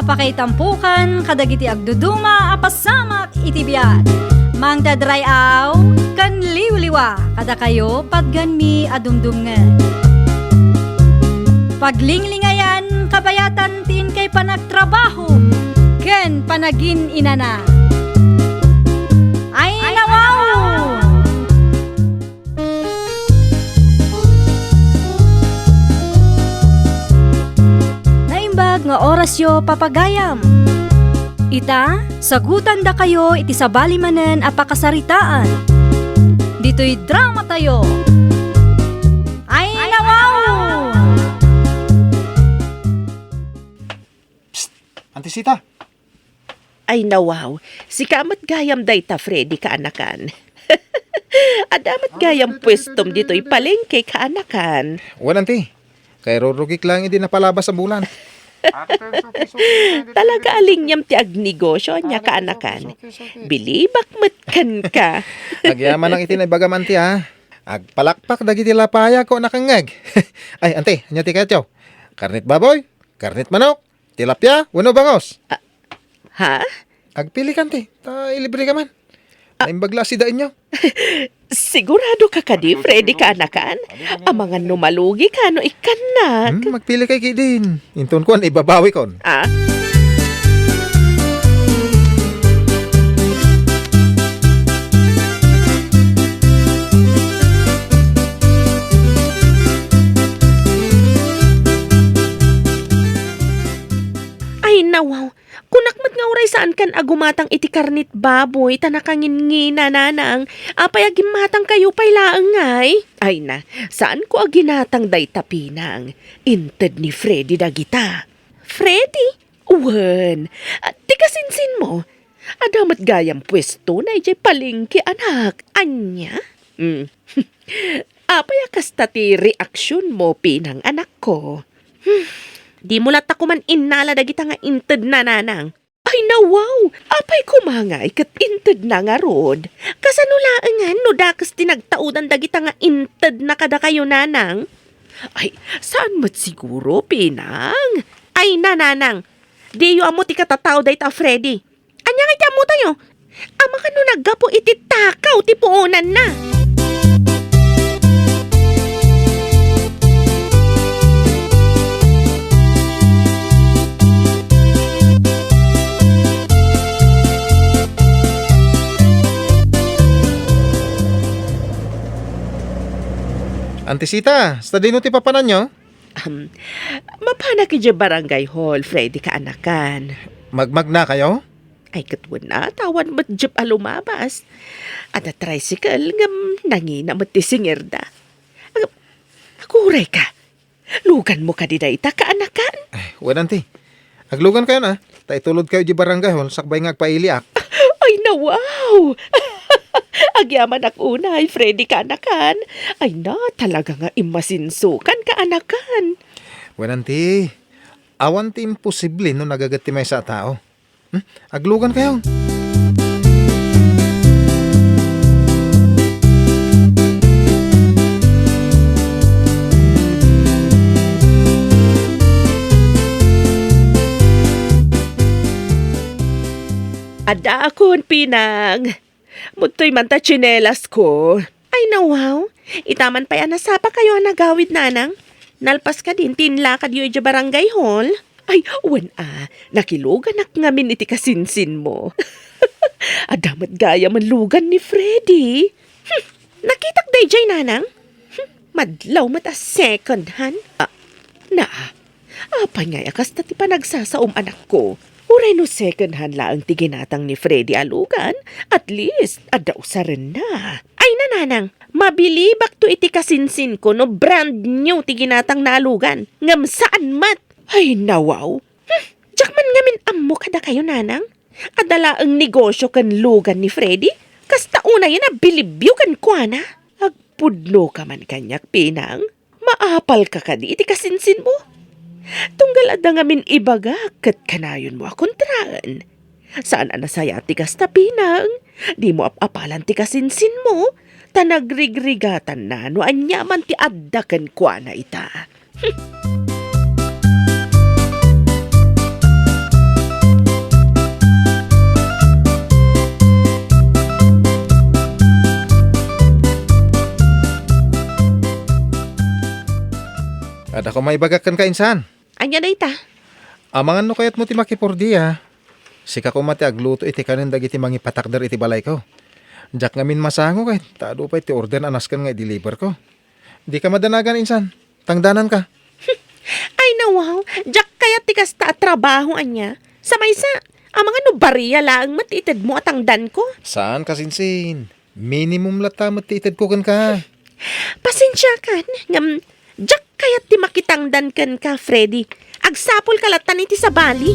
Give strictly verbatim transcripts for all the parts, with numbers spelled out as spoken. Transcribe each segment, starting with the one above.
Pakaitampokan kadagiti agduduma a pasamak iti biag. Mangted ray-aw ken liwliwa kadakayo patganmi a dumdumngeg. Paglinglingayan kabayatan ti inkay panagtrabaho ken panagin-inana. Ay, nawaw! Naimbag nga orasyo, papagayam. Ita, sagutandakayo iti sabali manen a pakasaritaan. Ditoy dramatayo. Ay, nawaw! Psst! Auntie Sita! Ay, nawaw. Sika met gayam dayta, Freddy, kaanakan. Adda met gayam puestom ditoy palengke, kaanakan. Wen, Auntie. Kay rurugik lang idi napalabas a bulan. Talaga a liniam ti agnegosyo, ania, kaanakan. Bilibak met kenka. Agyamanak iti naibagam, Auntie, a. Agpalakpak dagiti lapayag ko a nakangngeg. Ay, Auntie, ania ti kayatyo? Karnit baboy? Karnit manok? Tilapia wenno bangus? Ah, ha? Agpilikan ti, ta ilibreka man. Ah. Naimbag la a sidaenyo. Siguradoka kadi, Freddy, kaanakan? Amangan no malugika no ikkannak. Hmm, magpili kay kidin. Inton kuan, ibabawikon. Ah? Ay, nawaw. Kunak met nga uray saankan a gumatang iti karnit baboy ta nakangingina, nanang. Apay a gimmatangkayo pay laeng ngay? Ay na, saanko a ginatang dayta, pinang. Inted ni Freddy dagita. Freddy? Wen, a, ti kasinsinmo. Adda met gayam puestona idiay palengke, anak. Ania? Hmm. Apay a kasta ti reaksionmo, pinang, anakko? Hmm. Dimo latta koman innala dagita nga intedna, nanang. Ay, nawaw! Apay koma ngay ket intedna ngarud? Kasano laengen no dakes ti nagtaudan dagita nga intedna kadakayo, nanang? Ay, saan met siguro, pinang? Ay na, nanang, diyo ammo ti katatao dayta a Freddy. Ania ngay ti ammotayo? Amangan no naggapu iti takaw ti puonanna. Auntie Sita, sadino ti papananyo? Ahem, mapanak idiay barangay hall, Freddy, kaanakan. Magmagnakayo? Ay, ket wen a, ta awan met jeep a lumabas. Adda tricycle, ngem nangina met ti singirda. Ag-, aguray ka. Luganmo kadi dayta, kaanakan? Ay, wen, auntie. Aglugankayon, a. Ta itulodkayo idiay barangay hall sakbay nga agpailiak. Ay, nawaw! Agyamanak unay, Freddy, kaanakan. Ay na, talaga nga immasinsokan, kaanakan. Wen, auntie, awan ti imposible no nagaget ti maysa a tao. Hmm? Aglugankayo. Addaakon, pinang. Mudtoy man ta tsinelasko. Ay, nawaw. Ita man pay a nasapakayo a nagawid, nanang. Nalpas kadin ti inlakadyo idiay barangay hall. Ay, wen a, nakiluganak ngamin iti kasinsinmo. Adda met gayam lugan ni Freddy. Hmm, nakitak daydiay, nanang. Hmm, madlaw met a second hand. Ah, naa, apay ngay a kasta ti panagsasaom, anakko? Uray no second hand laeng ti ginatang ni Freddy a lugan, at least, adda usarenna. Ay na, nanang, mabilibakto iti kasinsinko no brand new ti ginatangna a lugan. Ngem saan met. Ay, nawaw. Hmm, diak man ngamin ammo kadakayo, nanang. Adda laeng negosyo ken lugan ni Freddy. Kasta unayen a bilibyo kenkuana. Agpudnoka man kaniak, pinang. Maapalka kadi iti kasinsinmo? Tunggal adda ngamin ibagak ket kanayonmo a kontraen. Saan a nasayaat ti kasta, pinang. Dimo ap-apalan ti kasinsinmo, ta nagrigrigatanna no ania man ti adda kenkuana ita. Adda koma ibagak kenka, insan. Ania dayta? Amangan no kayatmo ti makipordia. Sika koma ti agluto iti kanen dagiti mangipatakder iti balayko. Diak ngamin masango ket ta adu pay ti order a nasken nga i-deliver ko. Dika madanagan, insan. Tangdananka. Ay, nawaw. Diak kayat ti kasta a trabaho, ania. Sa maysa, amangan no baria laeng met ti itedmo a tangdanko. Saan, kasinsin. Minimum latta met ti itedko kenka. Pasensiakan, ngem diak kayat ti makitangdan kenka, Freddy. Agsapulka lattan iti sabali.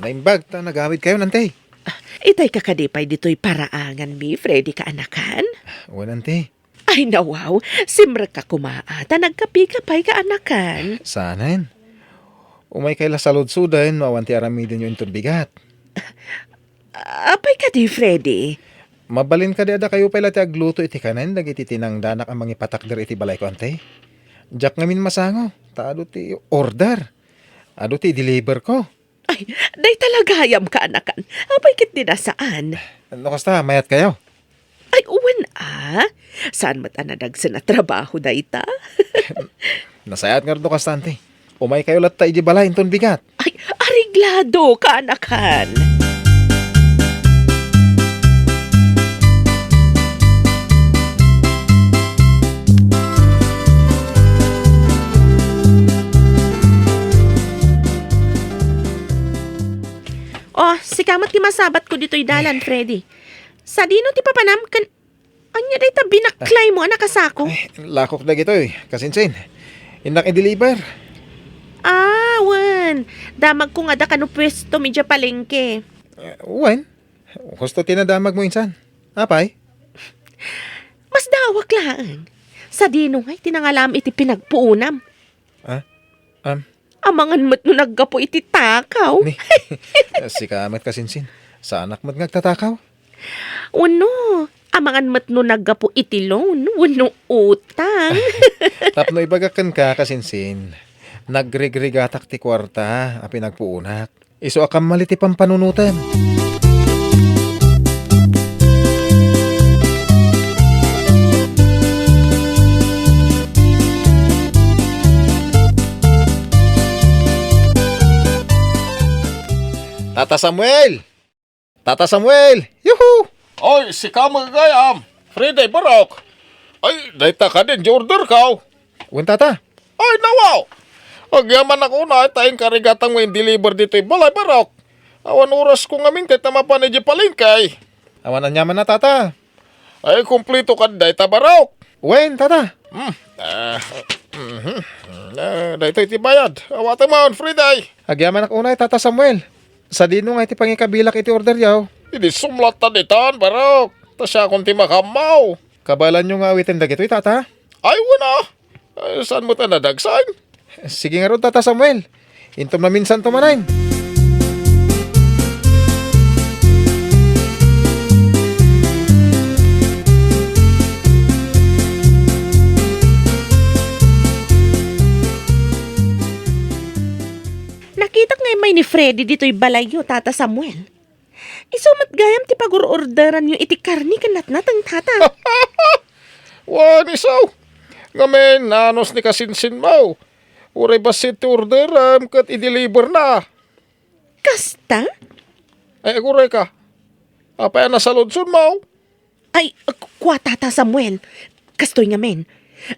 Naimbag ta nagawidkayo, Auntie. Ah, itay ka kadi pay ditoy paraanganmi, Freddy kaanakan? Wen, Auntie. Ay, nawaw, simrekka koma, ta nagkapika pay kaanakan. Saanen. Umaykay la saludsoden no awan ti aramidenyo inton bigat. Apay kadi, Freddy? Mabalin kadi a dakayo pay la ti agluto iti kanen dagiti tinangdanak a mangipatakder iti balayko, Auntie? Diak ngamin masango, ta adu ti order. Adu ti i-deliver ko. Ay, dayta la gayam kaanakan. Apay ket di nasaan? No kasta, mayatkayo? Ay, wen a. Saan met a nadagsen a trabaho dayta? Nasayaat ngarud no kasta, Auntie. Umaykayo latta iti balay inton bigat. Ay, areglado kaanakan. Oh, sika met ti masabatko ditoy dalan, Freddy. Sadino ti papanam ken ania dayta binaklaymo a nakasako? Ay, lakok dagitoy, kasinsin. Innak i-deliver. Ah, wen. Damagko nga adda kano puestom idiay palengke. Eh, wen. Husto ti nadamagmo, insan. Apay? Masdawak laeng. Sadino ngay ti nangalam iti pinagpuonam? Ah? Am? Amangan met no naggapu iti takaw. Ni, sika met, kasinsin. Saanak met nga agtatakaw. Wenno, amangan met no naggapu iti loan wenno utang. Tapno ibagak kenka, kasinsin, nagrigrigatak ti kuarta a pinagpuonak. Isu a kammal iti pampanunotem. Tata Samuel! Tata Samuel! Yuhu! Oy, sika met gayam. Freddy, Barok. Ay, dayta kadin di order kaw. Wen, Tata. Ay, nawaw! Agyamanak unay ta inka rigatang nga in-deliver ditoy balay, Barok. Awan orasko ngamin ket ta mapan idiay palengke. Awan aniamanna, Tata. Ay, kumpleto kadi dayta, Barok. Wen, Tata. Hmm. Ah, mhm. Ah, daytoy ti bayad. Awatem man, Freddy. Agyamanak unay, Tata Samuel. Sadino nga iti pangikabilak iti orderyo? Idi sumlat ta ditan, Barok. Ta siakon ti makammaw. Kabaelanyo nga awiten dagitoy, Tata? Ay, wen a. Ay, saan met a nadagsen? Sige ngarud, Tata Samuel. Intom maminsanto manen. Nakitak nga immay ni Freddy ditoy balayyo, Tata Samuel. Isu met gayam ti pagur-orderanyo iti karne ken natnateng, Tata. Wen, isu. Ngamin, naanus ni kasinsinmo. Uray bassit ti orderem ket i-deliverna. Kasta? Ay, agurayka. Apay a nasaludsodmo? Ay, ku-, kua, Tata Samuel. Kastoy ngamin,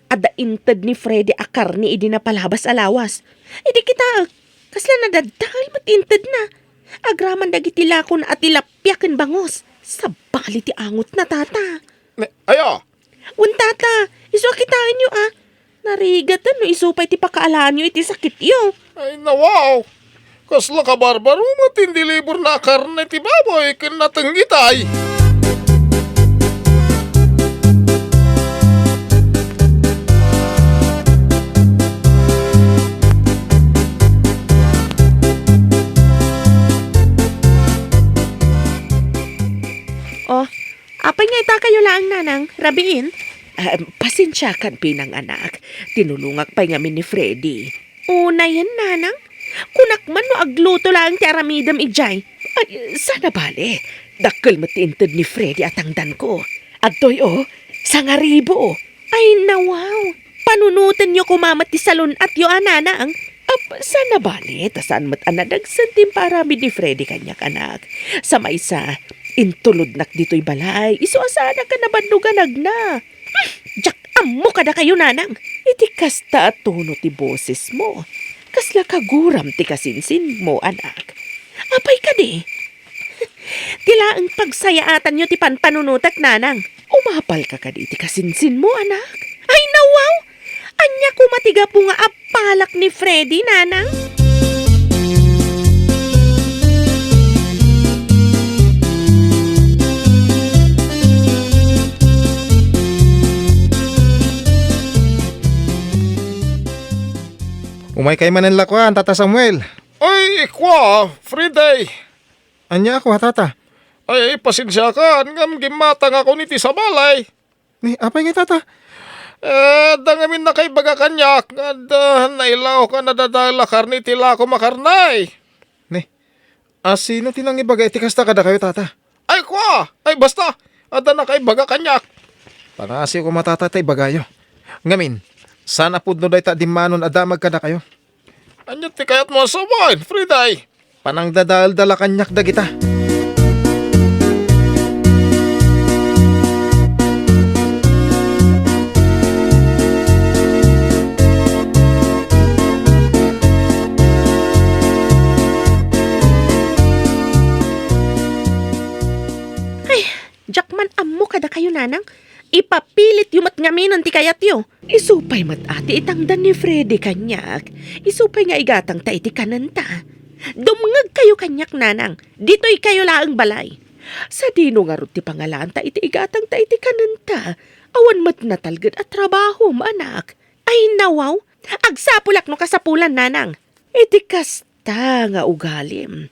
adda inted ni Freddy a karne idi napalabas a lawas. Idi kitaek, kasla nadadael met intedna. Agraman dagiti lakona a tilapia ken bangus. Sabali ti angotna, Tata. Ne, aya? Wen, Tata, isu a kitaenyo a. Narigaten no isu pay ti pakaalaanyo iti sakityo. Ay, nawaw! Kasla kabarbaro met ti in-deliverna a karne ti baboy ken nateng itay. Oh, apay nga itakayo laeng, Nanang? Rabiin? Ah, pasensiakan, pinang-anak. Tinulongak pay ngamin ni Freddy. Unayen, nanang. Kunak man no agluto laeng ti aramidem idiay. Ay, sana bale. Dakkel met ti inted ni Freddy a tangdanko. Adtoy, o, sangaribu. Ay, nawaw. Panunotenyo koma met ti salun-atyo a, nanang. Ap, sana bale, ta saan met a nadagsen ti impaaramid ni Freddy kaniak, anak. Sa maysa, intulodnak ditoy balay. Isu a saanak a nabannogan agna. Hmm, diak ammo kadakayo, nanang. Iti kasta a tono ti bosesmo, kasla kaguram ti kasinsinmo, anak. Apay kadi? Ti laeng pagsayaatanyo ti panpanunotek, nanang. Umapalka kadi iti kasinsinmo, anak? Ay, nawaw! Ania koma ti gapu nga apalak ni Freddy, nanang? Umaykay manen lakuan, Tata Samuel. Ay, kua, Freddy. Ania a kua, Tata? Ay, pasensiakan, ngem gimmatangakon iti sabalay. Ni, apay ngay, Tata? Eh, adda ngamin nakaibaga kaniak nga adda nailawak a nadadael a karne iti lakom a karne. Ni, a sino ti nangibaga iti kasta kadakayo, Tata? Ay, kua! Ay, basta! Adda nakaibaga kaniak. Pangasiw koma, Tata, ta ibagayo. Ngamin, saan a pudno dayta a dimmanon a damag kadakayo. Ania ti kayatmo a sawen, Freddy? Panangdadaelda la kaniak dagita. Ay, diak man ammo kadakayo, nanang. Ipapilityo met ngaminen ti kayatyo. Isu pay met a ti itangdan ni Freddy kaniak. Isu pay nga igatangta iti kanenta. Dumngegkayo kaniak, nanang. Ditoykayo laeng balay. Sadino ngarud ti pangalaanta iti igatangta iti kanenta? Awan met natalged a trabahom, anak. Ay, nawaw. Agsapulak no kasapulan, nanang. Iti kasta nga ugalim,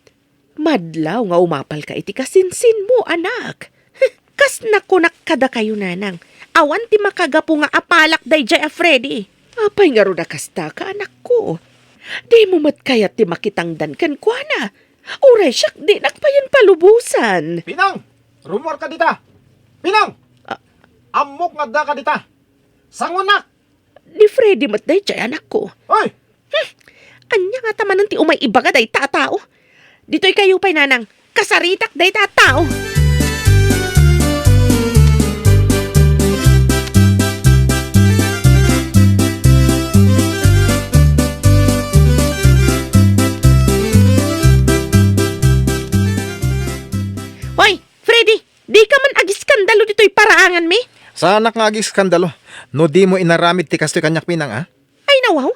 madlaw nga umapalka iti kasinsinmo, anak. Kas nakunak kadakayo, nanang, awan ti makagapu nga apalak daydiay a Freddy. Apay ngarud a kastaka, anakko? Dimo met kayat ti makitangdan kenkuana? Uray siak, dinak payen palubosan. Pinang! Rummuarka dita! Pinang! Ah. Ammok nga addaka dita! Sangonak! Ni Freddy met daydiay, anakko. Hoy! Hmm. Ania ngata manen ti umay ibaga dayta a tao? Ditoykayo pay, nanang. Kasaritak dayta a tao. Hoy, Freddy! Dika man agiskandalo ditoy paraanganmi? Saanak nga agiskandalo no dimo inaramid ti kastoy kaniak, Pinang, a? Ay, nawaw.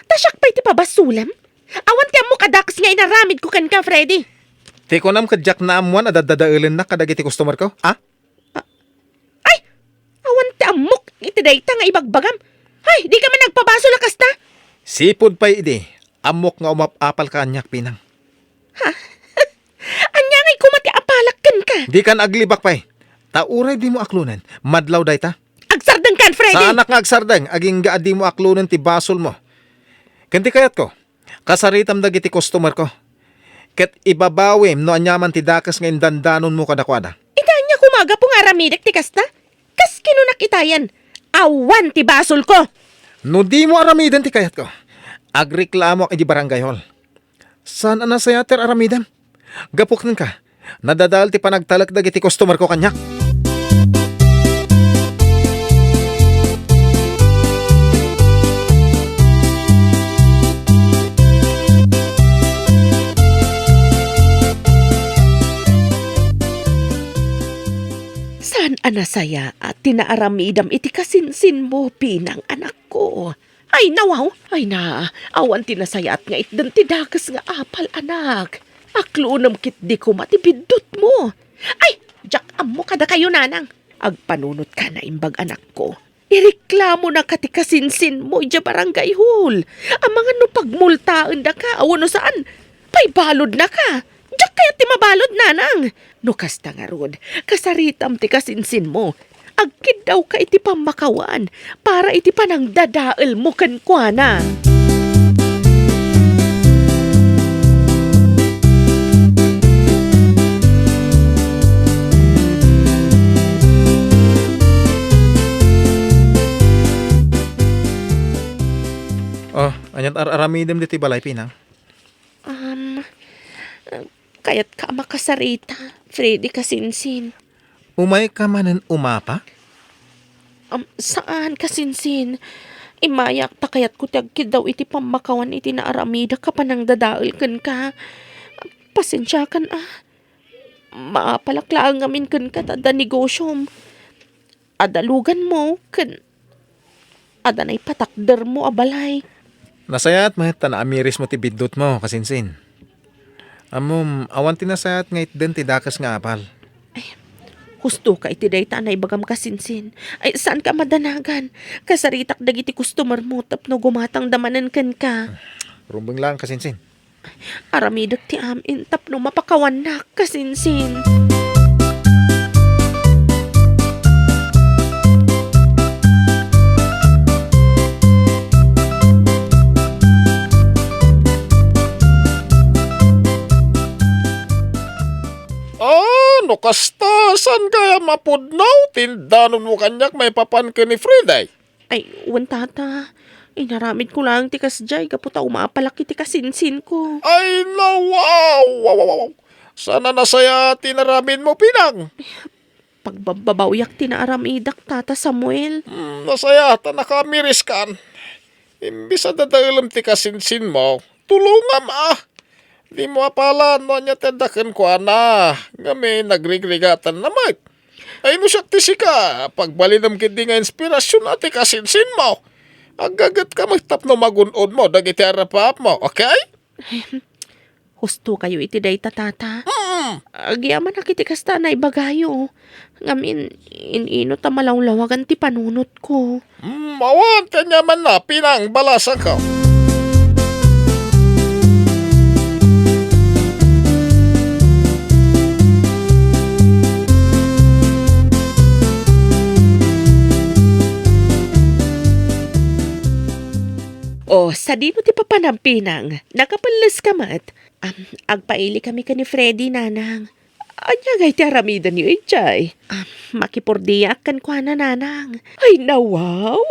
Ta siak pay ti pabasolem? Awan ti ammok a dakes nga inaramidko kenka, Freddy. Ti kunam ket diak naammoan a daddadaelennak kadagiti customerko, a? A-, ay! Awan ti ammok iti dayta nga ibagbagam. Ay, dika man agpabasol a kasta. Sipud pay idi, ammok nga umap-apalka kaniak, Pinang. Ha? Ania ngay koma ti apalak kenka? Dikan aglibak pay. Ta uray dimo aklonen, madlaw dayta. Agsardengkan, Freddy! Saanak nga agsardeng, agingga a dimo aklonen ti basolmo. Ken ti kayatko, kasaritam dagiti customerko. Ket ibabawim no aniaman ti dakes nga indandanonmo kadakuada. Ita, ania koma a gapu nga aramidek ti kasta? Kas kinunak itayen, awan ti basolko. No dimo aramiden ti kayatko, agreklamoak iti barangay hall. Saan a nasayaat ti ar-aramidem? Gapu kenka, nadadael ti panagtalek dagiti customerko kaniak. Saan a nasayaat ti naaramidam iti kasinsinmo, Pinang, anakko? Ay, nawaw! Ay na, awan ti nasayaat nga itden ti dakes nga apal, anak. Aklonem ketdi koma ti biddutmo. Ay, diak ammo kadakayo, nanang. Agpanunot ka, naimbag, anakko. Ireklamo na ka ti kasinsinmo idiay barangay hall. Amangan no pagmultaen daka, awan no saan. Paibalod na ka. Diak kayat ti mabalod, nanang. No kasta ngarud, kasaritam ti kasinsinmo. Agkiddawka iti pammakawan para iti panangdadaelmo kenkuana. Ket ar-aramidem ditoy balay, Pinang? Um, kayatka a makasarita, Freddy kasinsin. Umayka manen umapa? Um, saan, kasinsin. Immayak ta kayatko ti agkiddaw iti pammakawan iti naaramidak a panangdadael kenka. Pasensiakan a. Maapalak laeng ngamin kenka ta adda negosyom. Adda luganmo ken adda naipatakdermo a balay. Nasayaat met ta naamirismo ti biddutmo, kasinsin. Ammom, awan ti nasayaat nga itden ti dakes nga apal. Hustoka iti dayta a naibagam, kasinsin. Ay, saanka a madanagan. Kasaritak dagiti customermo tapno gumatangda manen kenka. Rumbeng laeng, kasinsin. Aramidek ti amin tapno mapakawannak, kasinsin. Ah, no kasta, saan gayam a pudno ti indanonmo kaniak maipapan ken ni Freddy? Ay, wen, tata. Inaramidko laeng ti kasdiay gapu ta umapalak iti kasinsinko. Ay, nawaw! Waw, waw, waw. Saan a nasayaat ti inaramidmo, Pinang? Pagbabbabawiak ti naaramidak, Tata Samuel. Hmm, nasayaat ta nakaamiriskan. Imbes a dadaelem ti kasinsinmo, tulongam a. Dimo apalan no ania ti adda kenkuana, ngamin nagrigrigatan na met. Ay, no siak ti sika, pagbalinem ketdi nga inspirasyon a ti kasinsinmo. Aggagetka met tapno magun-odmo dagiti arap-apmo, okay? Husto kayo iti dayta, tata. Mm. Agyamanak iti kasta a naibagayo. Ngamin, in-ino ta malawlawagan ti panunotko. Mm, awan ti aniamanna, Pinang, balasangko. O, sadino ti papanam, Pinang? Nakapelles ka met? Am, agpaili kami ken ni Freddy, Nanang. Ania ngay ti aramidenyo idiay? Am, makipurdiak kenkuana, Nanang. Ay, nawaw!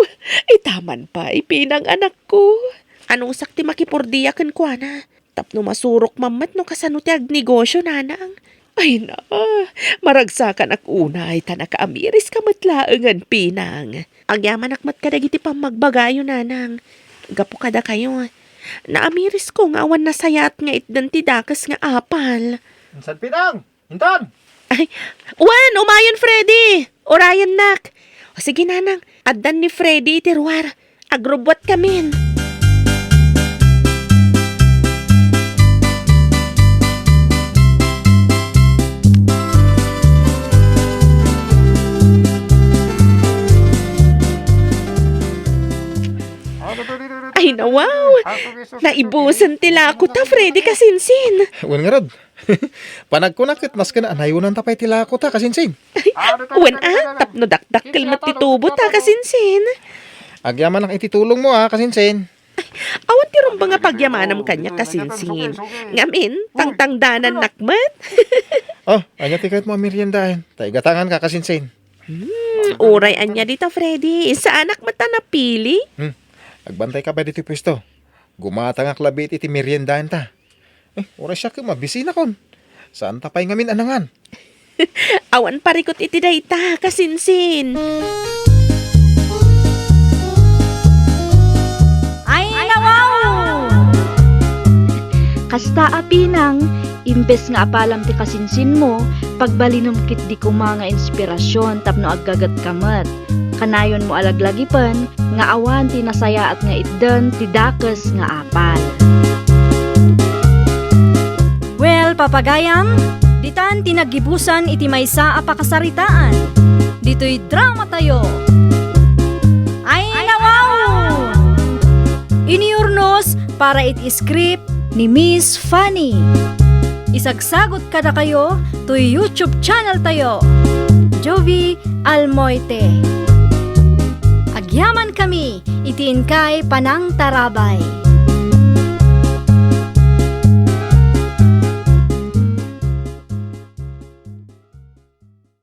Itaman pay, Pinang, anakko. Anusak ti makipurdiak kenkuana? Tapno masurok man met no kasano ti agnegosyo, Nanang. Ay, na, maragsakanak unay ta nakaamiriska met laengen, Pinang. Agyamanak met kadagiti pammagbagayo, Nanang. Gapu kadakayo, naamirisko nga awan nasayaat nga itden ti dakes nga apal. Insan, Pinang? Intan! Ay, wen, umayon, Freddy! Urayennak! O, sige, Nanang, addan ni Freddy iti ruar. Agrubbuatkamin. Ay, nawaw! Naibusen ti lako ta, Freddy kasinsin. Wen ngarud. Panagkunak ket masken a nayonanta pay ti lako ta, kasinsin. Wen a, tapno dakdakkel met ti tubo ta, kasinsin. Agyamanak iti tulongmo a, kasinsin. Awan ti rumbeng a pagyamanam kaniak, kasinsin. Ngamin, tangtangdanannak met. O, ania ti kayatmo a meriendaen? Ta igatanganka, kasinsin. Hmm, uray ania dita, Freddy. Saanak met a napili. Hmm. Agbantayka pay ditoy puesto. Gumatangak labi iti meriendaenta. Eh, uray siak, mabisinakon. Saanta pay ngamin a nangan. Awan parikut iti dayta, kasinsin. Ay, nawaw! Kasta a, Pinang, imbes nga apalam ti kasinsinmo, pagbalinem ketdi koma nga inspirasyon tapno aggagetka met. Kanayonmo a laglagipen nga awan ti nasayaat nga itden ti dakes nga apal. Well, papagayam, ditan ti naggibusan iti maysa a pakasaritaan. Ditoy dramatayo. Ay, nawaw! Iniurnos para iti script ni Miss Fanny. Isagsagut kadakayo toy YouTube channel tayo, Jovie Almoite. Agyaman kami iti inkay panangtarabay.